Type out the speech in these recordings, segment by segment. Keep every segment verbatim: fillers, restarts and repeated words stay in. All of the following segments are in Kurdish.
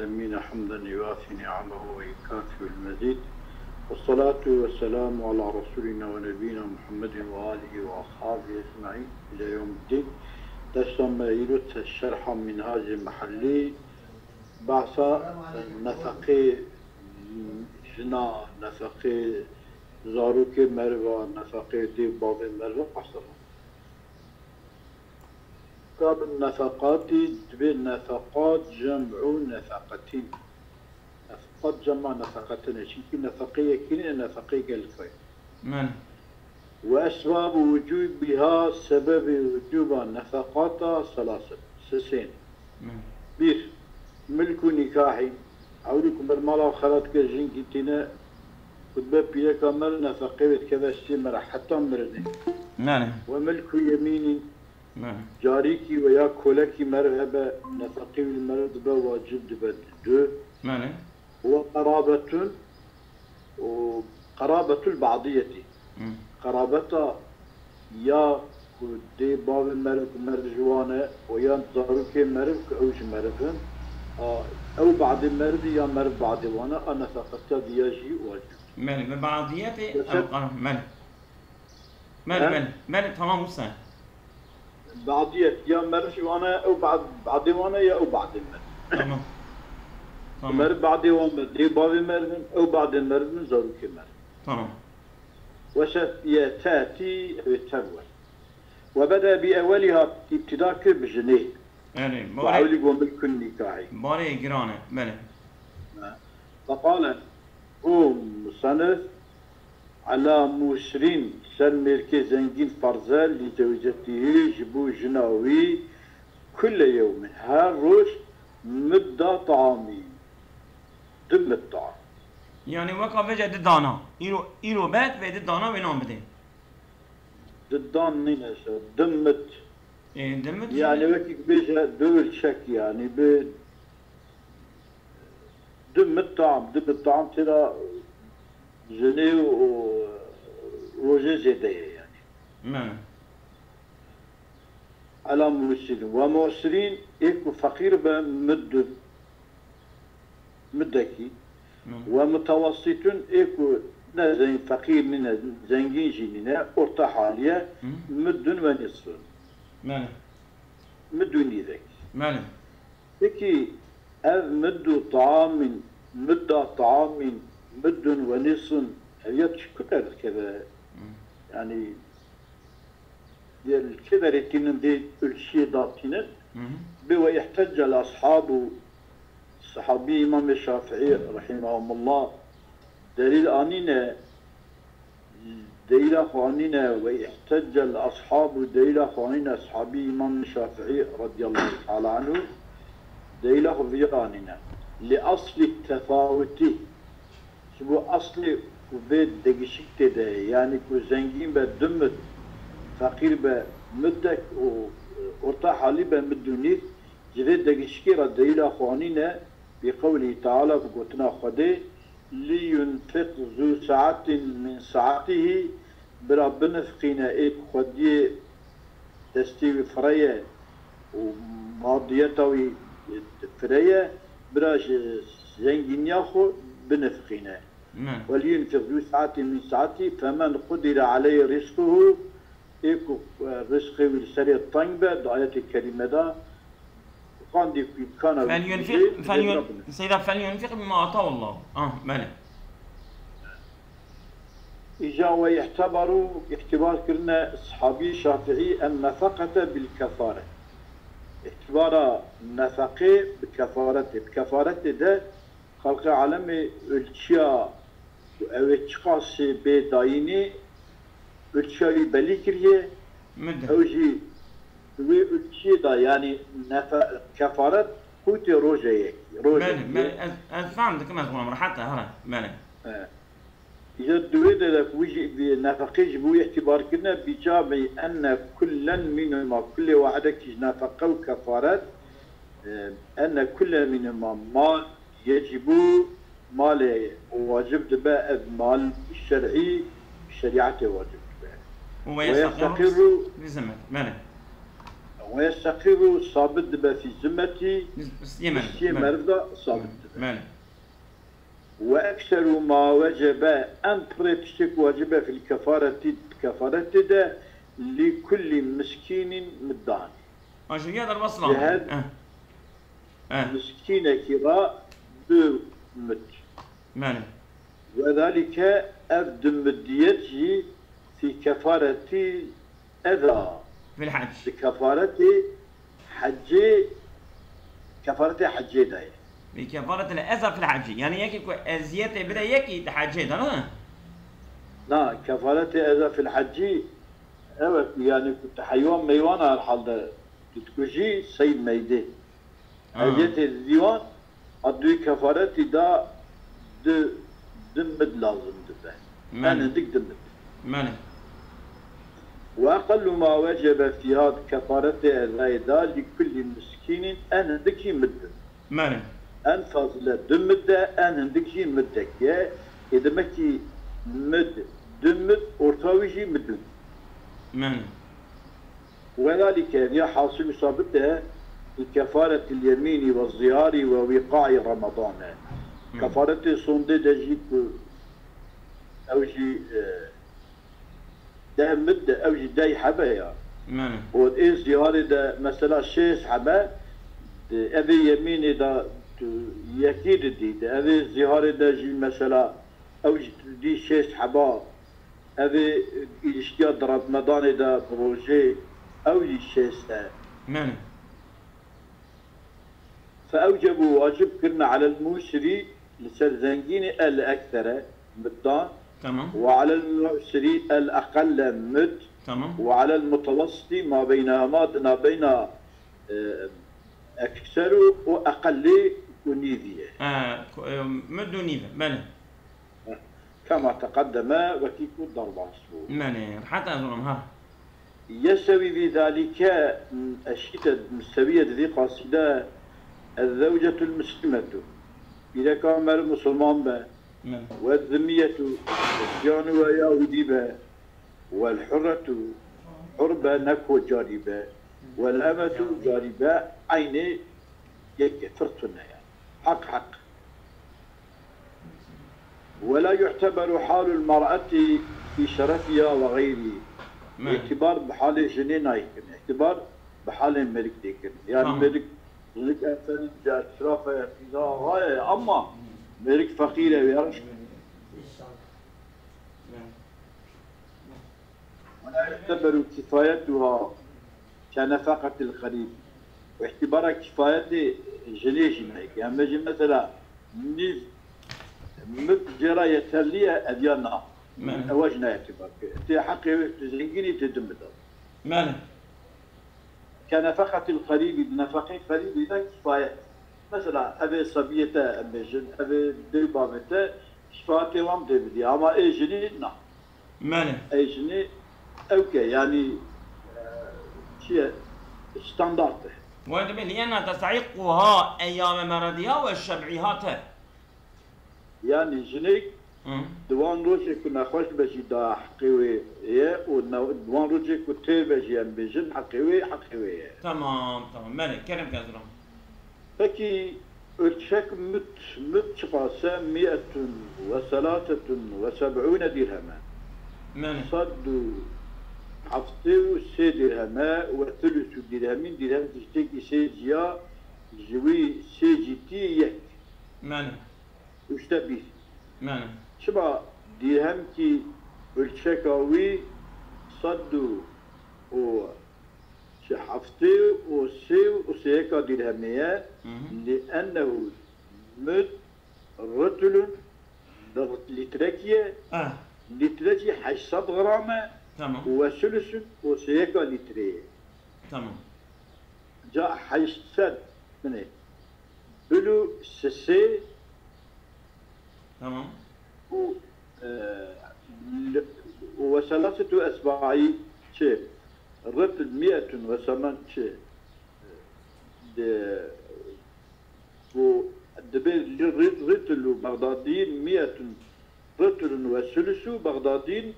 العالمين حمدا يوافي نعمه ويكافئ المزيد. والصلاة والسلام على رسولنا ونبينا محمد وآله وأصحابه أجمعين إلى يوم الدين. Dersa me îro te şerha Minhacê Mihellî, behsa nefeqê jina, nefeqê zarokê meriva, nefeqê dê bavê meriva behsa me. Ka bi nefeqatî, divê nefeqat cem'u nefeqetîn. Nefeqat cema nefeqetin e. Çimkî nefeqê yekî nîne, nefeqê gelek e. Belê. Ve esbabu wucubiha, sebebê wucuba nefeqata selasin. Sisên. Belê. Bir, milku nikahî. Ewrî ku ber mala xwe xelat dike, jinkî tîne, ku dibe pîreka meriv, nefeqê wê dikeve stê meriv heta mirinê. Belê. Ve milku yemînî, Belê. Carîkî veya kolekî meriv hebe, nefeqê wî li meriv dibe, wacib dibe. Du. Belê. Ve qerabetun, û qerabetul ba'diyetî. Hı. Qerabeta ya ku dê bavê meriv ku meriv ji wan e, û yan zarokê meriv ku ew ji meriv in, a, ew ba'dê merivî ya meriv ba'dê wan e, a nefeqetiya diya jî wacib. Belê, bi ba'diyetê Mesela ew qan-, belê. Belê, He? belê, belê, tamam wisa. Badiyet ya meriv ji wan e, ew bad-, badê wan e ya ew badê meriv. Tamam. Tamam. Meriv badê wan be, dê bavê meriv in, ew badê meriv in, zarokê meriv. Tamam. Weşet ye tetî, ew ê tev we. Ve bede bi eweliha, îbtîda kir bi jinê. Erê, Ve barê, ewlî go milkun nîkahî. Barê giran e, belê. Ve qale, û musanif, Ela musirîn, ser mêrkê zengîn ferz e, lî zewcetîhî, ji bo jina wî, kulle yewmin, her roj, midda taamî, du mid taam. Yanî weka vêce du dana. Îro, îro bet vê du dana wê nan bidê. Du dan nîne ser, du mid. Ê, du mid Yanî jî wekî bêje du ölçek yanî bi du mid taam, du mid taam têra jinê û rojê zêde ye yanî. Me. Ela musirîn. Ve musirîn, ê ku feqîr be, middun, middekî. Hı. Ve mutawessitun, ê ku ne zengîn, feqîr nîne, zengîn jî nîne, orta halî ye, Hı. middun ve nisfun. Belê. Middun nîvek. Belê. Peki, ev middu taamin, midda taamin, middun ve nisfun, ev ya çi kute dikeve? Hı. Yanî, Di li çi derê tînin, dê ölçiyê datînin. Hı hı. Bi ve ihtecel ashabu, sahabî Îmamê Şafîî rahimahumullah delîl anîne, delîla xwe anîne, ve ihtecel ashabu, delîla xwe anîne, ashabî Îmamê Şafîî radiyallahu teala anhu, delîla xwe vî anîne. Li aslî tefawutî, Ji bo eslê ku vê degişik tê de ye, yanî ku zengîn be du mid, feqîr be midek û orta halî be mid û nîv, ji vê degişikê re delîla xwe anîne, bi qewlî teala, bi gotina Xwedê, "Liyunfiq zu sa'atin min sa'atihi", bira binifiqîne ê ku xwediyê destê wî fireye û madiyeta wî fireye, bira ji zengîniya xwe binifiqîne. Me. "Weliyunfiq zu sa'atin min sa'atihi, femen qudire aleyhi rizquhu", ê ku, e, rizqê wî li serê teng be, di ayetê kerîme de, qandî ku îmkana wî Felyunfiq, dijê, felyun-, bira binifiqîne. Seyda, "Felyunfiq bima atahullah." Ah, belê. Îca we îhtebarû, îhtîbar kirine, sahabî Şafîî, en nefeqete bil kefare. Îhtîbara nefeqê bi kefaretê. Bi kefaretê de xelqê alemê ölçiya ku ew ê çiqasê bê dayînê, ölçiya wî belî kiriye. Mide. Ew jî di wê ölçiyê de, yanî nefe-, kefaret qûtê roje yekî. Roje Belê, yekî. belê. Ez, ez fehm dikim, ez wan rehet e, here. Belê. He. Îca di wê de de ku wî jî vî nefeqê ji bo wî îhtîbar kirine, bî camî enne kullen mînhuma, kulê wahidekî ji nefeqe û kefaret, e, enne kulle mînhuma mal yecibû, malê wacib dibe, ev mal şer'î, şerîetê wacib dibe. Û ve Ve yestaqirru yestaqirru bi zimmet. Belê. Ve yesteqirru, sabit dibe fî zimmetî, Stiyê me. Stiyê meriv de sabit dibe. Belê. Ve ekseru ma wecebe, en pirê tiştê ku wacib e fil kefaretî, kefaretê de, li kullî miskînîn middan. Aşiviya derbas Li lan. her Eh. Eh. miskînekî re du mid. Belê. Wedalike ev du midiyet jî fî kefaretî eza. Fil hac. Di kefaretê hecê, kefaretê hecê de ye. Fî kefaretî le eza fil hacî. Yani yekî ku eziyetê bide yekî di hecê de, ne? Na, kefaretê eza fil hecî, evet, yani ku tu heywan meywana herhalde tu dikujî sey meydê. Ha. Eziyetê didî wan, a duy kefaretî da du, du mid lazim dibe. Belê. En hindik du mid. Belê. Ve eqellu ma wecebe fîha, kefaretê ezayê da li kullî miskînîn en hindik jî mid in. Belê. En fazile du mid e, en hindik jî midek e. Ê demekî mid, du mid, orta wî jî mid in. Belê. Wedalike, ev ya hasil û sabit e, bi kefaretil yemînî ve ziyarî ve wîqaî Ramadan e. Hmm. Kefaretê sondê de jî ku ew jî, e, deh mid de, ew jî dey hebe ya. Belê. Û ê ziharê de mesela şêst hebe, di evê yemînê de tu yekî didî, di evê ziharê de jî mesela ew jî tu didî şêst heba. Ev ê îlişkiya di Ramadanê de bi rojê ew jî şêst e. Belê. Fe ewcebu, wacib kirine, alel musirî, li ser zengînê, el eksere, middan. Tamam. Ve alel mu'sirî el eqelle, mid. Tamam. Ve alel mutewessitî ma beynehuma, di nabeyna, e, ekser û, û eqellê û nîvî ye. E, ku-, e, mid û nîv e, belê. Kema teqeddeme, wekî ku derbas bû. Belê, rehet ez olim, ha. Yestewî fî zalîke, eşîte, mistewiye di vî qasîde, ezzewcetul muslimetu, pîreka meriv musulman be, Belê. Ve zimmiyetu, Hristiyan û Yahudî be, wel hurretu, hur be, ne ku carî be, wel emetu, carî be, eynê yek e, firtune ye. Heq heq. Ve la yu'teberu halul mar'eti fî şerefiha ve xeyrî. Belê. Îtibar bi halê jinê nayê kirin. Îtibar bi halê mêrik tê kirin. Yani Tamam. mêrik, jinik eferîn, ji eşrafa ye, fîza axa ye, ama mêrik feqîr e, wê reş. Belê. Ve la yu'teberu kifayetuha ke nefeqetil xerîb. Û îtîbara kifayetê jinê jî nayê. Em bêjin mesela nîv mid jê re yeterlî ye, ev ya na. Belê. Ewa jî nayê îtîbar kir. Tê heqê wê, tu zengînî, tê du mid da. Belê. Ke nefeqetil xerîbî, di nefeqê xerîbî de kifayet. Mesela, evê sebiyê te, em bêjin, evê dê bavê te, kifayetê wan dê bidî. Ama ê jinî na. Belê. Ê jinî ew ke, yanî, e, çi ye? Standart e. Wê dibê, lienna testahiqquha eyyame merediha ve şeb'iha te. Yanî jinê Hı. di wan rojê ku nexweş be jî da heqê wê ye û ne-, di wan rojê ku têr be jî em bêjin heqê wê, heqê wê ye. Tamam, tamam. Belê, kerem ke ez diram. Pekî ölçek mut, mut çiqas e? Mi'etun ve selasetun ve seb'ûne dirheme. Belê. Sed û heftê û sê dirheme ve thulusu dirhemîn, dirhem tiştekî sê ciya ji wî sê cîtî yek. Belê. Üçte bir. Belê. Çima dirhemkî ölçeka wî sed û, û çi heftê û sê û sêyeka dirhemê ye? Hı hı. Li ennehu mut rutulun, di litrekî ye, Ah. litrekî heşt sed gram e Tamam. û ve sulusun û sêyeka litrê ye. Tamam. Ca heşt sed, binê, Bulu sisê Tamam. û, e, l-, û ve selasetu esbaî çi? Ritl mi'etun ve semen çi? De, û dibê li ri-, ritl û Bexdadîn mi'etun ritlun ve sulusu Bexdadîn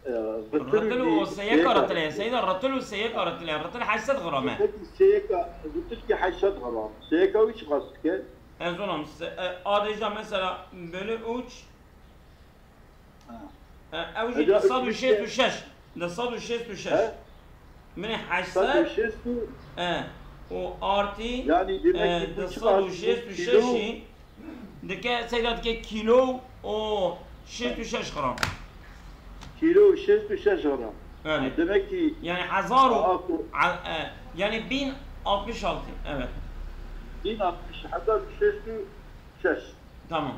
Ritil û seyeka ritil e. Seyda, ritil û seyeka ritil e. Ritil heşt sed gram e. Peki seyeka, ritil ki heşt sed gram. Seyeka wî çiqas dike? Ez onam, se-, e, adêja mesela bölü üç, Ha. E, ew jî Hocam, di sed û şêst û şeş. Di sed û şêst û şeş. He? Min ê heşt sed. Sed û şêst û E, û artî, Yani demek e, ki bu di sed û şêst û şeş kilo. Jî dike, seyda dike kilo û şeşt û şeş gram. Kilo şêst û şeş gram. Evet. Demek ki Yani hezar û, Aa, ku- a-, e, yani bin altmış altı. Evet. Bin altmış, hezar şêst û şeş. Tamam.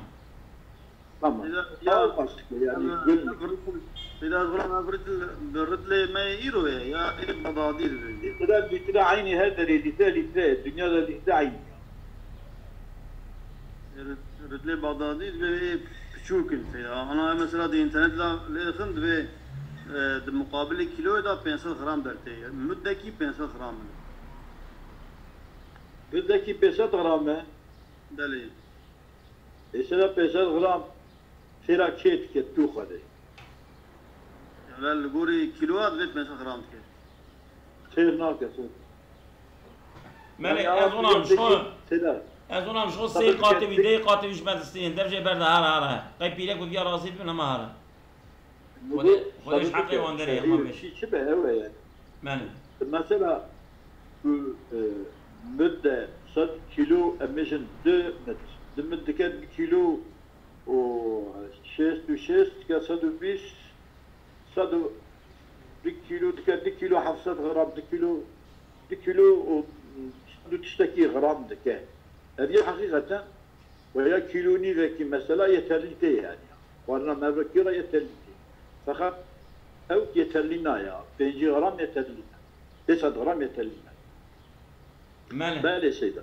Tamam. Seyda, ya, Sağ ol, başlıklı yani, ya, gönlüm. Biraz, biraz, biraz, bir ritil, bir ritlê me îro ye, ya, ê Bexdadî dibe. Biraz bitire aynı her derê, litre, litre, dünyada litre aynı. Rit-, ritlê Bexdadî dibe, ê piçûk in, Seyda. Ana, mesela, di internet la lê xin dibe, e, di muqabilê kîloyê de pênc sed gram dertê. Mudekî pênc sed gram in. Mudekî pênc sed gram e? Belê. Êsera pênc sed gram fêra kê dike tu Xwedê? Evel li gorî kîloya divê pênc sed gram dike. Xêr nake, xêr. Melê, Yani, ez ona ji xwe, sêda. Ez ona ji xwe sê qatê wî, dê qatê wî ji me distînin. Dev jê berde hara hara. Qey pîrek û diya razî dibin hema hara. Xwedê, Xwedê ji heqê wan derê hema bêş. Çi, çi be, ew e yani. Belê. Mesela, tu, e, mid de sed kilo, em bêjin du mid. Du mid dike du kilo û şêst û şêst dike sed û bîst, sed û du kilo dike du kilo heft sed gram, du kilo, du kilo û sed û tiştekî gram dike. Ev ya heqîqeten Ve ya kîlo nîvekî mesela yeterlî tê yani. Xwarina mervekî re yeterlî tê. Feqet ew yeterlî naya. Pêncî gram yeterlî ne. Pênc sed gram yeterlî ne. Mele. Belê seyda.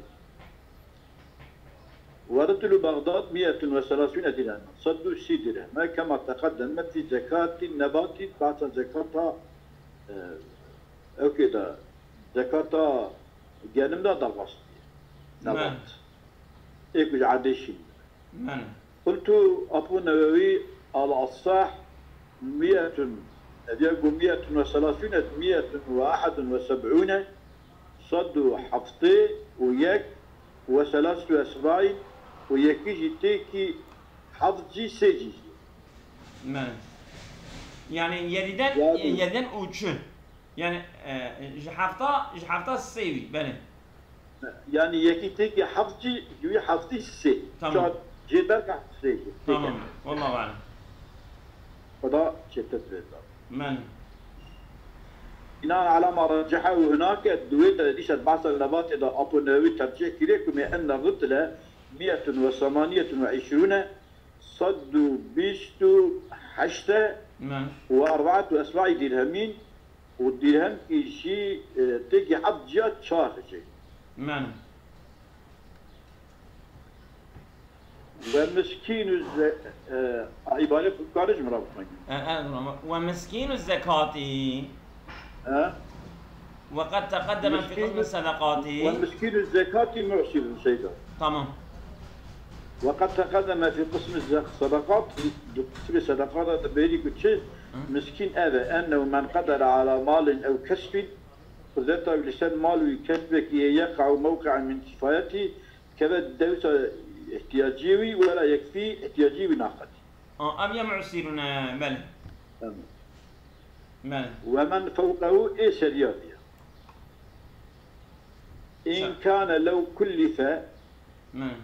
ورطل بغداد مئة وثلاثون درهما. Sed û sî dirhem. Kema teqedeme fî zekatî nebatî, bahsa zekata, e, ewkê de, zekata genim de derbas diye. Nebat. Ê ku ji erdê şîn. Mele. قلت أبو النووي الأصح مئة، ev ya ku مئة وثلاثون، مئة وواحد وسبعون، sed û heftê û yek, وثلاثة أسباع، û yekî jî têkî heft jî sê jî. Mele. Yani yediden, Yani yediden û çi. Yani, e, ji hefta, ji hefta sê wî, belê. Yani yekî têkî heft jî, ji wî heftî sê. Tamam. Çar, jê derke heft sê jî. Tamam. Wallahu alem. Xweda çêtir bêta. Men. بناء على ما رجحه هناك, di wê de dîsa di behsa nebatê de Apo Newewî tercih kiriye ku me enne ritile مئة وثمانية وعشرون, sed û bîst û heşt e, Men. وأربعة أسباع درهمين, û dirhemkî jî, e, têkî heft ciya çar hicê. Men. Ve miskîn û ze-, e, a, îbarê ku karê ji min re bixwînin. E, e, ve miskîn û zekatî. E? وقد تقدم في قسم الصدقات. Ve miskîn û zekatî mu'sirun seyda. Tamam. وقد تقدم في قسم الصدقات, di qismê sedeqa de di bêrî ku çi, Hı. Miskîn ev e, أنه من قدر على مال أو كسب, qudreta wî li ser mal wî kesbekî ye, يقع موقعا من كفايته, keve dewsa ihtiyaciyê wî, ولا يكفي, ihtiyaciyê wî naqetî. A, ev ya mu'sirun e, belê. Tamam. Belê. ومن فوقه, ê seriya diye. إن كان لو كلف, Belê.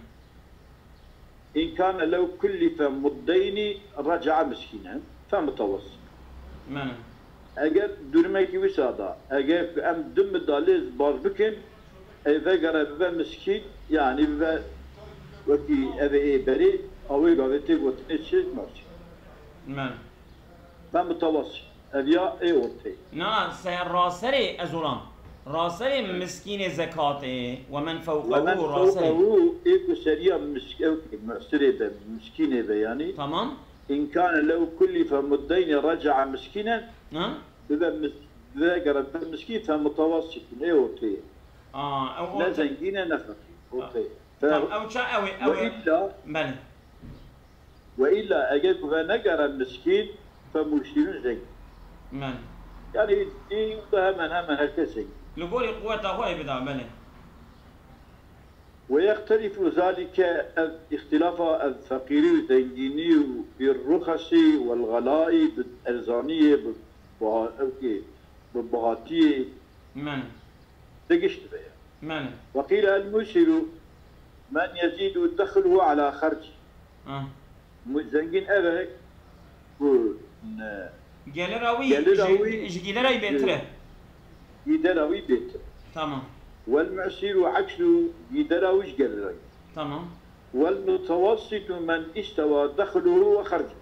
إن كان لو كلف مدين رجع مسكينا فمتوسط. Belê. Eger durumekî wisa da, eger ku em du midalê bar bikin, ê vegere bibe miskîn, yani bibe wekî ev ê berê, awê gavê tê gotinê çi? Mu'sir. Belê. Ve mutawassit. Ev ya ê ortê. Na, se-, raserê ez olam. Raserê miskînê zekatê. Ve men fewqehu, raserê. Ve men fewqehu, ê ku seriya misk-, ew mu'sirê be, miskînê be yani. Tamam. İn kâne lew kullife muddeynî reca'a miskînen. Ha? Bibe mis-, bibe gere bibe miskîn fe mutawassit. Ê ortê. Aa, ew ortê. Ne zengîn e, ne feqîr. Ortê. Tamam, ew ça, ew ê, ew ê. Ve illa. Belê. Ve illa eger ku venegere miskîn, fe mu'sirun zengîn. Men. Yani, î da hemen hemen herkes zengîn. Li gorî quweta xwe ê bida, belê. Ve yextelifu zalike, ev îxtîlafa, ev feqîrî û zengînî û bir ruxesî wel xelai, bi erzaniyê, bi biha-, ew kê, bi bihatiyê. Men. Digişt be ya. Men. Ve qîle el musiru men yezidu dexluhu ala xerci. Ah. Mu-, zengîn ev e ku ne-, Gelira wî gelira ji, wî ji gîdera wî bêtir e. Gîdera wî bêtir. Tamam. Wel mu'siru eksu, gîdera wî ji gelira wî. Tamam. Wel mutewassitu men istewa dexluhu ve xercuhu.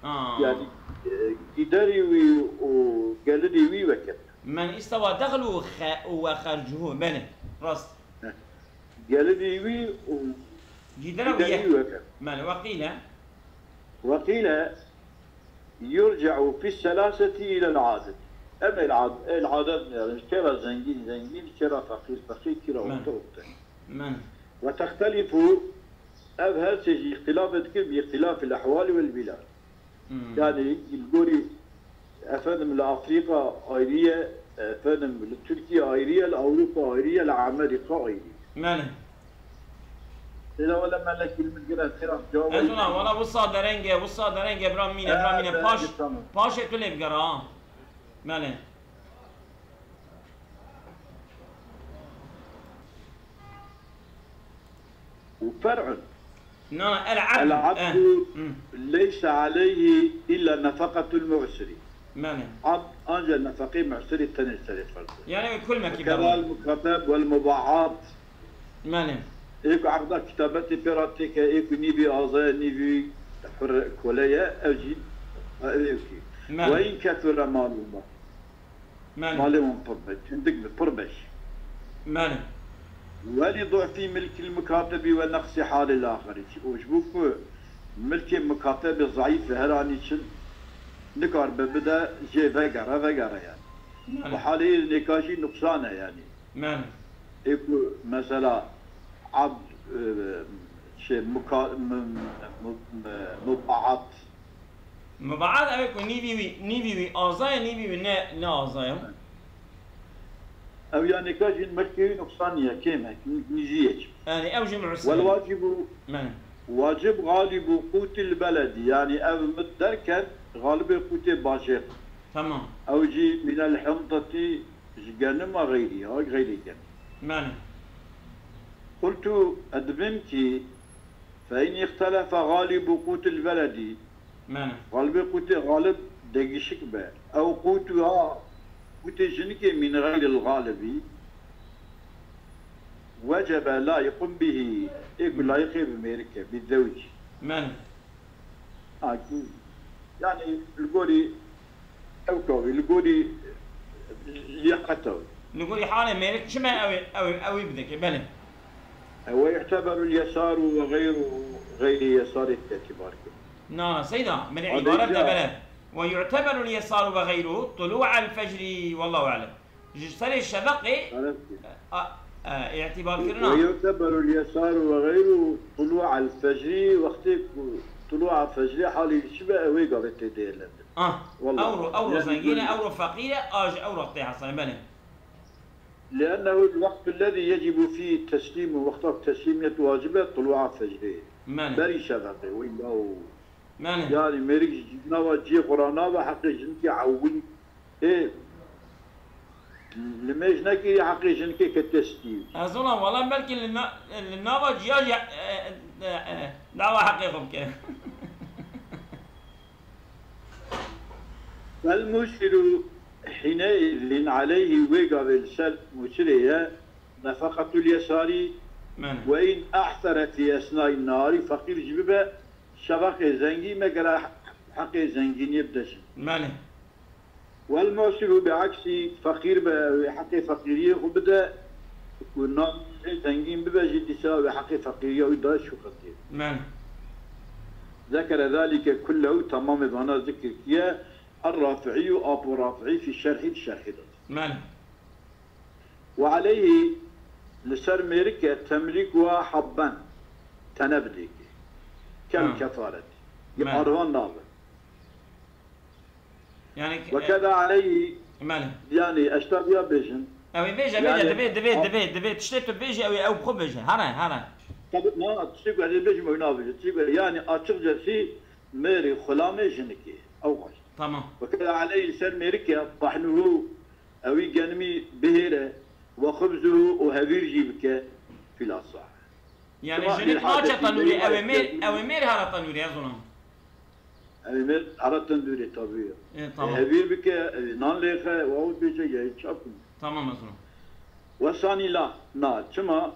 Aa. Yani, e, gîderî wî û gelirî wî weke. Men istewa dexluhu xe-, ve xercuhu. Belê. Rast. Heh. Gelirî wî û Gîdera wî gîderî ye. Weke. Belê. Ve qîle. Ve qîle yurce'u fis selaseti ilel adet. Em el ad-, el adet ne? Yani, kera zengîn, zengîn, kera feqîr, feqîr, kera Men. Orta, orta. Men. Ve textelifu, ev her şey îxtilaf dikir bi îxtilafil ehwali vel bilad. Hmm. Yani, li gorî, efendim, li Afrîka ayrî ye, efendim, li Tirkiye ayrî ye, li Ewropa ayrî ye, li Amerîka ayrî ye. Belê. Seyda wele melekî li min gire xêra cewabê. Ez ona, wala wisa dereng e, wisa dereng e, bira mîne, bira mîne. Paş, tamam. Paşê tu lê bigere ha. Belê. وفرع. Na, el abd. العبد Eh. Hmm. ليس عليه إلا نفقة المعسر. Belê. Abd ancak nefaqê mu'sirî tenê serê ferz e. Yani kul mekî Keda devam. المكاتب والمباعات. Belê. Ê ku eqda kitabetê pê re têke, ê ku nîvî aza ye, nîvî hur kole ye, ew jî, ew ê kî. Belê. Ve in kethura maluhu. Belê. Malê wan pir be, hindik be, pir be jî. Belê. Welî du'fî milkil mukatebi ve neqsî halil axirî. Û ji bo ku milkê mukatebê zayîf e, her anî çin nikaribe bide, jê vegere, vegere yani. Belê. Bi halê nêka jî nuqsan e yani. Belê. Ê ku mesela abd, e, şey, muka-, mu-, mu-, mu-, mubaat, Mubaat ew ê ku nîvî wî, nîvî wî aza ye, nîvî wî ne, ne aza ye. Ew ya nêka jî milkê wî nuqsanî ye, kêm e, nî-, nîjî ye çi. Yani ew jî mu'sir e. Wel wacibu, Men. Wacib galibu qutil beledi, yani ev mit derken galibê qutê bajêr. Tamam. Ew jî minel hinteti, ji genima xeyrî, ya xeyrê genim. Men. Qultu, ez dibêm ki, fe in îxtelefe galibu qutil beledi, Men. Xalibê qutê xalib degişik be. Ew qutu ha qutê jinikê min xeyril xalibi. Wecebe layiqun bihi. Ê ku layiqê bi mêrik e, bi zewc. Men. Ha, ku, yani, li gorî ew kawî, li gorî liyaqeta wî. Li gorî halê mêrik çi me ew ê, ew ê, ew ê bidike, belê. Ve yu'teberul yesaru ve gayru, gayri yesarî îtibar kir. Na, seyda, min îbaret de bere. Ve yu'teberul yesaru ve gayru tulu'al fecri, wallahu alem. Ji serê şeveqê, a, a, îtibar kirina. Ve yu'teberul yesaru ve gayru tulu'al fecri, wextê ku tulu'a fecrê halî çi be, ew ê gavê tê değerlendirin. Ah, wallahu ewro, ewro zengîn e, ewro feqîr e, a ji ewro tê hesabê, belê. لأنه الوقت الذي يجب فيه التسليم, wexta ku teslîmiyet wacib e, tulu'a fecrê. Mane. Berî şeveqê, wî law. Mane. Yani mêrik ji nava cihê xwe re nabe, heqê jinikê ewil. Ê, li mêj nekirî, heqê jinikê ketiye stî. Ez ona, wala belkî li na-, li nava ciya jî, e, e, e, dava heqê xwe bike. Fel musiru hîneîzin aleyhî, wê gavê li ser musirê ye nefeqetul yesarî. Mane. Ve in e'sere fî esnayî neharî, feqîr jî bibe, şeveqê zengîn be, gere heqê zengîniyê bide jin. Mane. Wel musiru bi aksî, feqîr be, wê heqê feqîriyê xwe bide, ku nan zengîn bibe jî, dîsa wê heqê feqîriya wî da şûxetê. Mane. Zekere zalike kullehu, tamamê vana zikir kiye, Er-Rafi'î, Apo Rafi'î fî şerhî, şerhî de. Mane. Ve aleyhî, li ser mêrik e temlîk wa habben, tene bidêke. Kel kefaret. Mane. Arvan nabe. Yani, e, وكذا عليه, mele. Yani, eşta diya bêjin. Ew ê bêje, bêje, yani, divê, divê, a- divê, divê. Tiştê tu bêjî, ew ê ew bi xwe bêje. Here, here. Tabii, na, tiştê ku ez ê bêjim, ew nabêje. Tiştê ku, yani, açıkçası, mêrê xulamê jinikê. Ew xweş. Tamam. وكذا عليه, ser mêrikê, طحنه, ewî genimî bihêre, وخبزه, û hevîr jî bike, fîl asah. Yani, jinik naçe tenûrê, ew ê mêr, ew ê mêr here tenûrê, ez ona. Ew ê mêr here tendûrê, tabii. E, tamam. E, hevîr bike, e, nan lêxe, û ew bêje, ya çap. Tamam, ez ona. Ve sanî la, na, çima,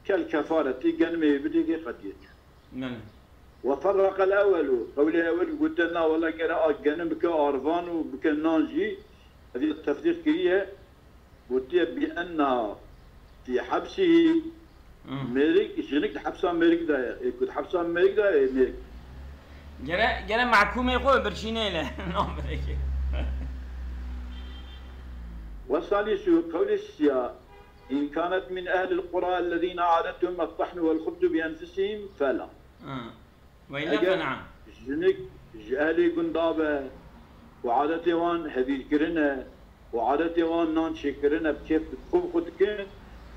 kel kefareti, genimê bidê kê qediyet. Belê. Ve ferraqel ewelu, qewlê ewel gote, na, wela gere a genim bike arvan û bike nan jî, ez ê tefrîq kiriye, gotiye bi enna fî hepsihî, Hmm. mêrik, jinik di hepsa mêrik de ye. Ê ku di hepsa mêrik de ye, mêrik. Gere, gere mehkûmê xwe birçî nêle. Nam bidekê. Ve salisu, qewlê siya, in kanet min ehlil qura ellezîne adetuhum et-tahnu vel-xubzu bi enfusihim, fela. Ha. Ve illa, eger fe neam. Jinik ji ehlê gunda be û adetê wan hevîrkirin e û adetê wan nan çêkirin e, bi kêf bi xwe bi xwe dikin,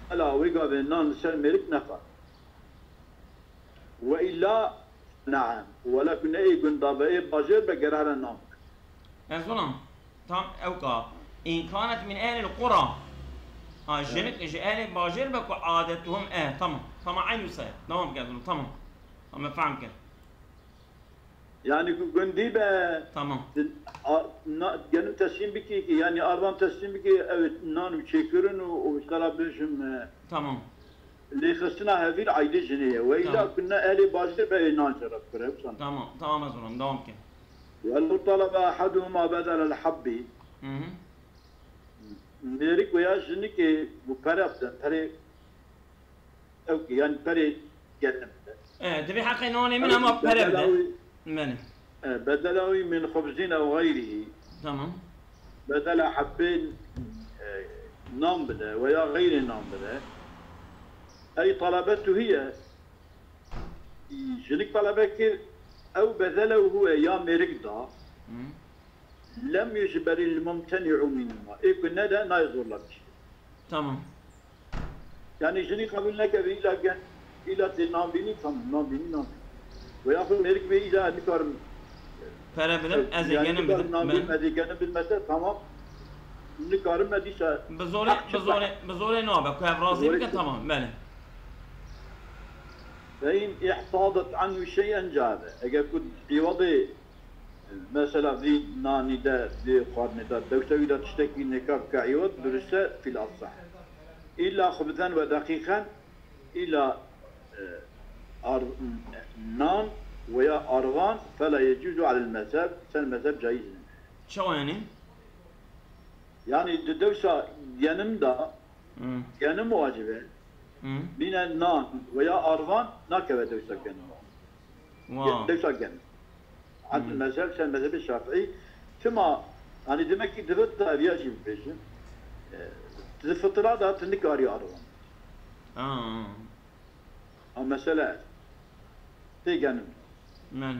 fela, wê gavê nan li ser mêrik nexe. Ve illa, neam. Wela ku ne ê gunda be, ê bajêr be, gere here nan bike. Ez ona. Tam ew ka. In kanet min ehlil qura. Ha, evet. Jinik ji ehlê bajêr be ku adetuhum, eh, tamam. Tamam, eynû se. Tamam, ez ona. Tamam. Em ê fehm kin. Yani ku gundî be, tamam. A, na, genim teslîm bikî ki, yani arvan teslîm bikî, ew nan û çêkirin û, û mesela bêjim, e, tamam. Lêxistina hevîr aydê jinê ye. Ve îla, tamam, ku ne ehlê bajêr be, ê nan jê re bikire, wisa. Tamam, tamam, ez ona, devam kin. Ve lew talebe ahaduhuma bedelel habbî. Hı hı. Mêrik veya jinikê ku pere bide, perê Ew, yani perê genim bide. E, divê heqê nanê min hema pere bide. Bedela wî, belê, e, bedela wî min xubzin ew xeyrihî. Tamam. Bedela hebbê, e, nan bide veya xeyrê nan bide. Ey talebetu hiye, jinik talebe kir, ew bedelehu, ya mêrik da. Hı. Lem yucberil mumteni'u minhuma. Ê ku nede, nayê zorla bişî. Tamam. Yani jinî qebûl neke, îla gen, îla tê nan bînî, tamam, nan bînî, nan bînî. Veya xwe mêrik bê, îla nikarim, pere bidim, e, ez ê, yani genim bidim, nikarim nan bînim, ez ê genim bidim, mesela, tamam. Nikarim me dîsa. Bi zorê, bi zorê, bi zorê nabe, ku ev razî bike, tamam, belê. Fe in ihtadet anhu şey'en caze. Eger ku îwadê Mesela vî nanî de, vî xwarinê de, dewsa wî de tiştekî nêka bike îwad, duriste fîl asah. Îlla xubzen ve deqîqen, îlla, e, ar-, nan veya arvan, fela yecûzu alel mezheb, ser mezheb caiz nîne. Çawa yani? Yani di dewsa genim de, hmm, genim wacib e. Hmm. Bîne nan veya arvan nakeve dewsa genim. Wow. Dewsa genim. Hatta, hmm, mezheb, ser mezhebê Şafîî, tima, hani demek ki divê te eviya jî bibêjin. E, di fitra de tu nikarî arvan. Aa. A mesele tê genim. Men.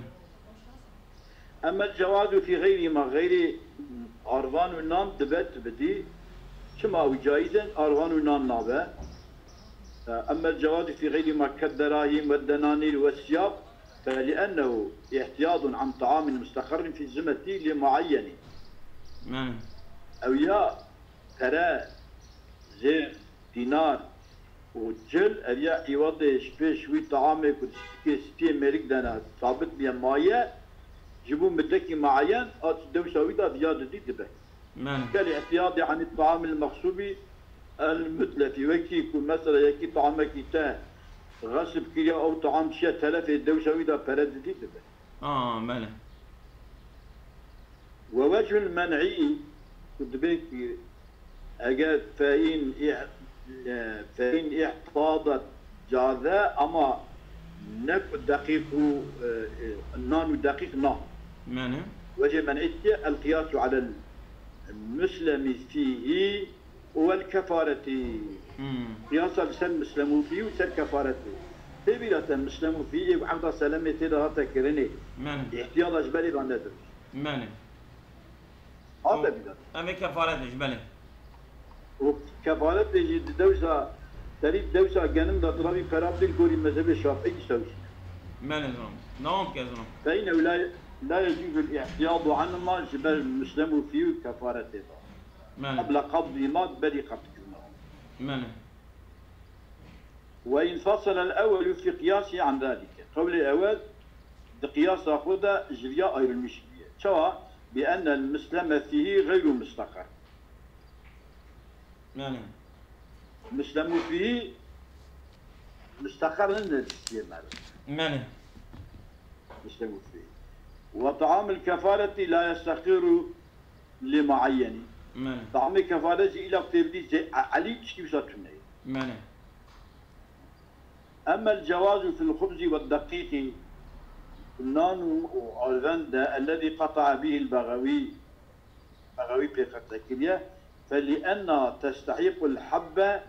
Emmel cewazu fî xeyrî ma, xeyrî arvan û nan dibe tu bidî. Çima ew caiz in, arvan û nan nabe? Emmel cewazu fî xeyrî ma kedderahîm ve denanîr ve siyab, fe li ennehu ihtiyadun an taamin musteqerrin fî zimmetî li muayyenî. Men. Ew ya pere, zêr, dînar û cil, ev ya îwadê ji pêş wî taamê ku di stikê stiyê mêrik de ne, sabit bûye maye, ji bo middekî muayyen, a dewsa wî de viya didî dibe. Men. Kel ihtiyadê anî taamil mexsûbî el mutlefî, wekî ku mesela yekî taamekî te xesib kiriye, ew taam çiye telefê, dewsa wî de pere didî dibe. A, belê. Ve vechul men'î, ku dibê ki eger fe in ih-, e, fe in ihtadet caze, ama ne ku deqîq û, e, e, nan û deqîq na. Belê. Vecê men'î çi ye? El qiyasu alel muslemi fîhî û vel kefaretî. Hmm. Qiyasa li ser muslemû fî û ser kefaretê. Tê bîra te muslemû fî ê ku eqda selemê tê de hate kirinê. Belê. Îhtiyada ji berê ve nedir. Belê. Hate bî de. Em ê kefaret bêjin, belê. Û kefaret bêjî di dewsa, terî dewsa genim de, di ravî pera bidin gorî mezhebê Şafîî dîsa wî. Belê zilam. Dewam ke zilam. Fe innehu la, la yecûzul îhtiyadu anhuma, ji ber muslemû fî û kefaretê de. Belê. Qebla qabdî ma, berî qabdkirina. Belê. Ve infasala el-ewwelu fî qiyasî an zalike. Qewlê ewel di qiyasa xwe de ji viya ayrılmış bûye. Çawa? Bi enne el-musleme fîhî gayru mustaqer. Yani. Muslemû fîhî mustaqer ne destiyê meriv. Yani. Muslemû fîhî. Ve ta'amul kefareti la yestaqiru li muayyenî. Belê. Tamê kefaret jî îla tê bidî, zê-, e-, elî tiştî wisa tune ye. Belê. Emmel cewazu fil xubzi ve deqîqî, nan û, û arven de, ellezî qeta'a bihil Bexewî, Bexewî pê qete kiriye, fe li enna testehîqul hebbe,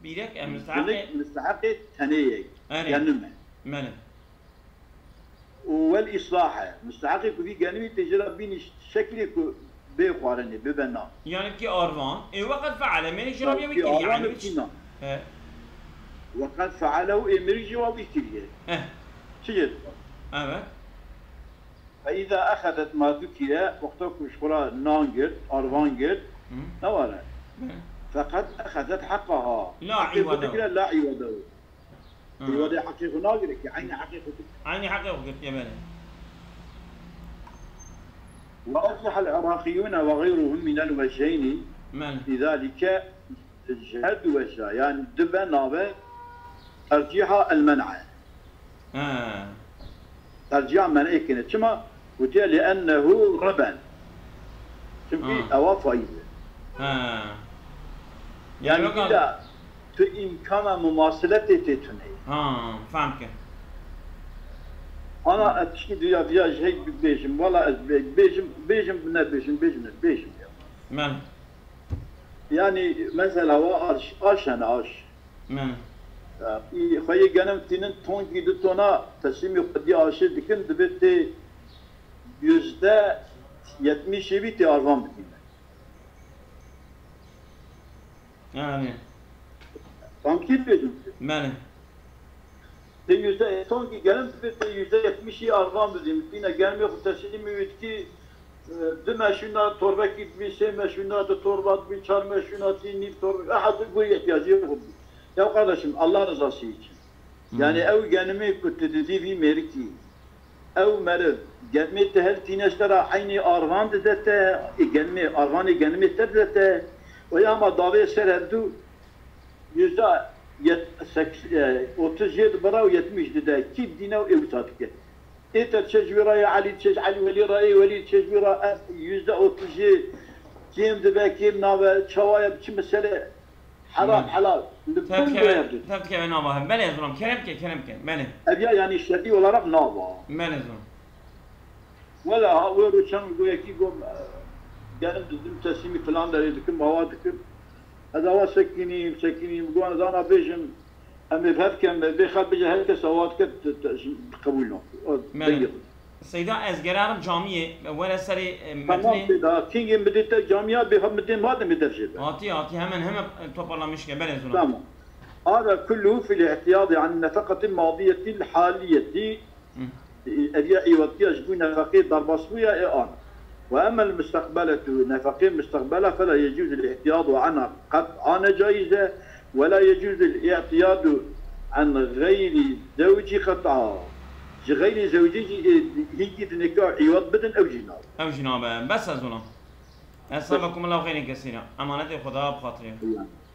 Bîrek e, misteheqê. Misteheqê tenê ye. Erê. Genim e. Belê. Û wel îslahe. Misteheqê ku vî genimî tê jê re bînî şeklê ku bê xwarinê, bibe nan. Yani ki arvan. Ê weqet feale, mêrî jê re bî wî kiriye. Ki arvan yani. Bî nan. He. Weqet feale û ê mêrî jê wa wî kiriye. He. Çi jê dixwar? Evet. Fe îza exezet ma zukire, wexta ku ji xwe re nan girt, arvan girt, Hı. ne were. Hı. Feqet exezet heqaha. La Heqê xwe îwade. Digire, la îwade. Hı. Îwade heqê xwe nagire ki, eynî heqê xwe digire. Eynî heqê xwe girtiye, belê. Ve ercehel Iraqiyûne ve gayruhum minel weceyni Belê. fî zalike. Ji her du weca, yani dibe nave tercîha el-men'e. He. Tercîha men'ê kine. Çima? Gotiye li ennehu riben. Çünkü Ha. ewa faiz e. He. Yani Yani bak îlla tu îmkana mumasiletê tê tune. Ha, fehm kir. Ana ez tiştî diya viya ji heyk bêjim. Wala ez bê-, bêjim, bêjim, ne bêjim, bêjim, ne bêjim ya. Men. Yani mesela wa aş, aş hene aş. Yani. Ya, î, xwe yê genim tînin tonkî du tona teslîmî xwediyê aşê dikin, divê tê yüzde yetmişê wî tê arvan bidîne. Yani. Tamkî dibêjim. Yani. Tê yüzde, tonkî genim dibê tê yüzde yetmişî arvan bidî. Tîne gerimê xwe teslîmî wî dikî, e, du meşûna torbekî dibî, sê meşûna du torba dibî, çar meşûna tî nîv torba. Eha tu gurî ihtiyacê xwe bidî. Ya kardeşim, Allah rızası için. Hı. Yani ew genimê ku tu didî vî mêrikî, ew meriv, genimê tu hel tîne ji te re eynî arvan dide te, ê genimê, arvanê genimê te dide te. Û ya ma davê ser hevdu, Yüzde yet-, seks-, e, otuz yedi bira û yetmiş dide. Kî dîne û ewta dike. Ê te çe ji wî re ye, Elî çe ji Elî Welî re ye, Welî çe ji wî re, e, yüzde otuz yê kêm dibe, kêm nabe, çawa ye, çi mesele heram, Hmm. helal. Li Tevke ber ve, dû. Tevke ve nava hem. Belê zilam, kerem ke, kerem ke. Belê. Ev ya yani şerî olarak nava. Belê zilam. Wela ha, wê roçan go yekî go, e, genim didim, teslîmî filan derê dikim, awa dikim. Ez awa sekinîm, sekinîm, go ez ana bêjim, em ê hev kem, bê xelk bêje her kes awa dike, te, te, ji, qebûl nake. O, Mele. dengê xwe. Seyda, ez gerarim camiyê, were serê, e, Tamam, metnê. Seyda, kîngê min dê te camiya, bê ha min dê ma demê dev jê be. Hatî, hatî, hemen, hemen, e, toparlamış ke, belê zûna. Tamam. Hada kulluhu fil ihtiyadi an nefeqetil madiyetil haliyeti. Hı. Ev ya îwetiya ji bo nefeqê derbasbûya ê an. Ve emmel mustaqbeletu, nefeqê mustaqbela, fela yecûzul îhtiyadu anha qet'a, ne caiz e, ve la yecûzul îhtiyadu an gayri zewcî qet'a. Ji gayri zewcî jî, e, hînkî di nika îwet bidin, ew jî nabe. Ew jî nabe. Bes ez ona. Estağfirullah, xeyrên kesîra. Emanetê Xweda bi xatirê. Eyvallah.